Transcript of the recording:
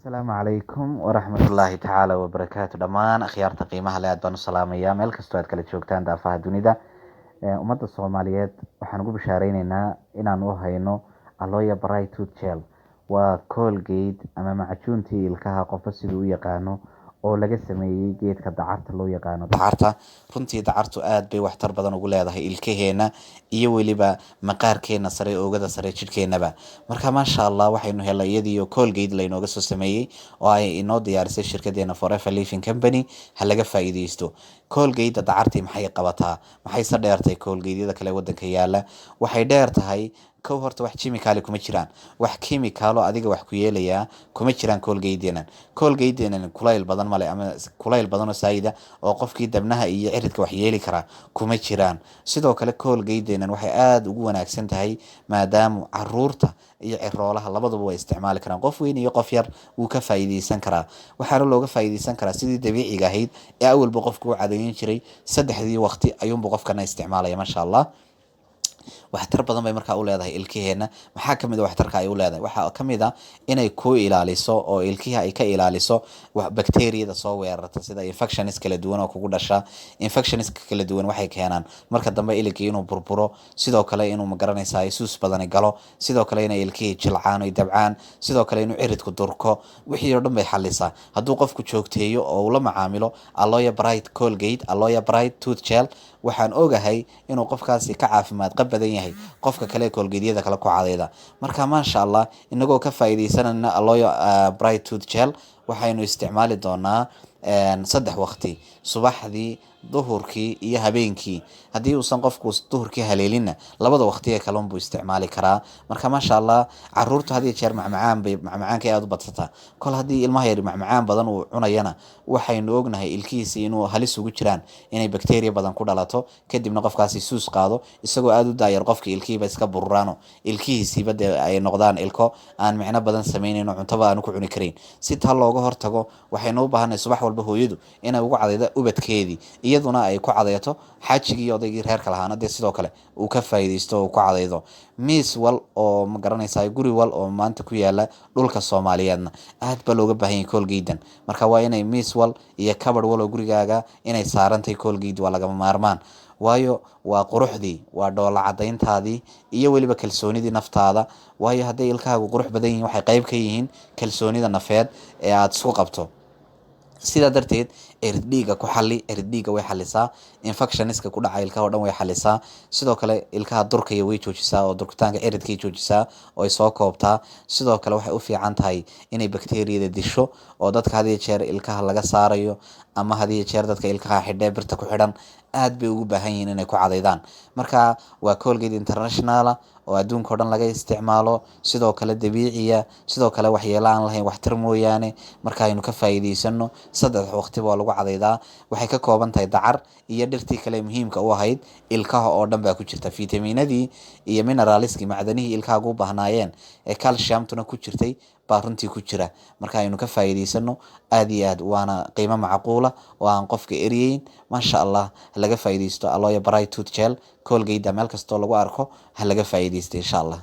Asalaamu calaykum waraxmatullaahi tacaala wabarakaatu. Dhammaan akhyaarta qiimaha leh aad baan u salaamayaa meel kastoo aad kala joogtaan daafaha dunida. Ummadda Soomaaliyeed waxaan ugu bishaareyneyna inaan u hayno Aloe Bright Tooth Gel. Waa Colgate ama macajuuntii ilkaha, qofba siduu u yaqaano, oo laga sameeyey geedka dacarta loo yaqaano. Dacarta runtii, dacartu aad bay waxtar badan ugu leedahay ilkaheena iyo weliba maqaarkeena sare, oogada sare jidhkeenaba. Marka maasha Allah, waxaynu helay iyadiyo Colgate laynooga soo sameeyey oo ay inoo diyaarisay shirkadeena Forever Living Company. Ha laga faa'iideysto. Colgate dacartii maxay qabataa? Maxayse dheertay Colgate-yada kale wadanka yaala? Waxay dheer tahay, kow, horta wax chemical kuma jiraan. Wax chemical oo adiga wax ku yeelayaa kuma jiraan Colgate-denan. Colgate-denan kulayl badan male ama kulayl badan oo saayida oo qofkii dabnaha iyo ciridka wax yeeli karaa kuma jiraan. Sidoo kale Colgate-denan waxay aada ugu wanaagsan tahay maadaama caruurta iyo ciroolaha labaduba way isticmaali karaan. Qof weyn iyo qof yar wuu ka faa'iideysan karaa. Waxaana looga faa'iideysan karaa sidii dabiiciga ahayd ee awalba qofku u cadayn jiray. Saddexdii waqti ayuunbu qofkana isticmaalaya. Maasha Allah, waxtar badan bay markaa u leedahay ilkaheena. Maxaa kamid a waxtarka ay u leedahay? Waxaa kamid a inay ku ilaaliso oo ilkihi ay ka ilaaliso bacteriyada soo weerarta, sida infections kala duwan oo kugu dhasha. Infections kala duwan waxay keenaan marka dambe iligii inuu burburo, sidoo kale inuu, magaranaysaa, suus badani galo, sidoo kale inay ilkihii jilcaan oy dabcaan, sidoo kale inuu ciridku durko. Wixii oo dhan bay xalisaa hadduu qofku joogteeyo oo uu la macaamilo Aloe Bright Colgate, Aloe Bright Tooth Gel. Waxaan ogahay inuu qofkaasi ka caafimaad qab badan yahay qofka kale Colgateyada kale ku cadayda. Marka maasha Allah, inagoo ka faa'iideysanayna Aloe Bright Tooth Gel, waxaynu isticmaali doonaa 3 waqti: subaxdii, duhurkii iyo habeenkii. Haddii uusan qofku duhurkii haleelinna, labada waqti ee kale unbuu isticmaali karaa. Marka maasha Allah, caruurtu had iyo jeer macmacaan bay, macmacaankay aada u badsataa. Kol haddii ilmaha yar macmacaan badan uu cunayana, waxaynu ognahay ilkihiisi inuu halis ugu jiraan inay bacteria badan ku dhalato, kadibna qofkaasi suus qaado isagoo aada u daayar. Qofka ilkihiiba iska bururaano, ilkihiisiiba dee ay noqdaan ilko aan micno badan sameyneyn oo cuntaba aanu ku cuni karayn. Si taa looga hortago, waxaynu u baahanay subax walba hooyadu inay ugu cadaydo ubadkeedii, iyaduna ay ku cadayato, xaajigii iyo odaygii reerka lahaana dee sidoo kale uu ka faa'iidaysto oo uu ku cadaydo. Miis wal oo, ma garanaysaa, guri wal oo maanta ku yaala dhulka Soomaaliyeedna aad baa looga baahan yahay Colgatedan. Marka waa inay miis wal iyo kabadh wal oo gurigaaga inay saarantahay Colgate waa lagama maarmaan, waayo waa quruxdii, waa dhoola cadayntaadii iyo weliba kalsoonidii naftaada. Waayo hadday ilkahaagu qurux badan yihiin, waxay qayb ka yihiin kalsoonida nafeed ee aada isku qabto. Sidaa darteed cirid dhiiga ku xali. Cirid dhiiga way xalisaa, infectionska ku dhaca ilkaha o dhan way xalisaa. Sidoo kale ilkaha durkaya way joojisaa oo durkitaanka ciridkay joojisaa oo ay soo koobtaa. Sidoo kale waxay u fiican tahay inay bacteriyada disho, oo dadka had iyo jeer ilkaha laga saarayo ama had iyo jeer dadka ilkaha xidhee birta ku xidhan aad bay ugu baahan yihiin inay ku cadaydaan. Marka waa Colgate international oo adduunka o dhan laga isticmaalo, sidoo kale dabiiciya, sidoo kale waxyeelo aan lahayn, waxtar mooyaane. Marka aynu ka faa'iideysano. Saddex waqtiba waa lagu cadaydaa. Waxay ka kooban tahay dacar iyo dhirtii kale muhiimka u ahayd ilkaha oo dhan baa ku jirta, fitaminadii iyo mineralskii, macdanihii ilkahaagu u baahnaayeen ee calciumtuna ku jirtay baa runtii ku jira. Marka aynu ka faa'iideysano aada iyo aad, waana qiimo macquula oo aan qofka eryeyn. Maasha Allah, ha laga faa'iideysto Aloe Bright Tooth Gel Colgate. Meel kastoo lagu arko ha laga faa'iideysto, insha Allah.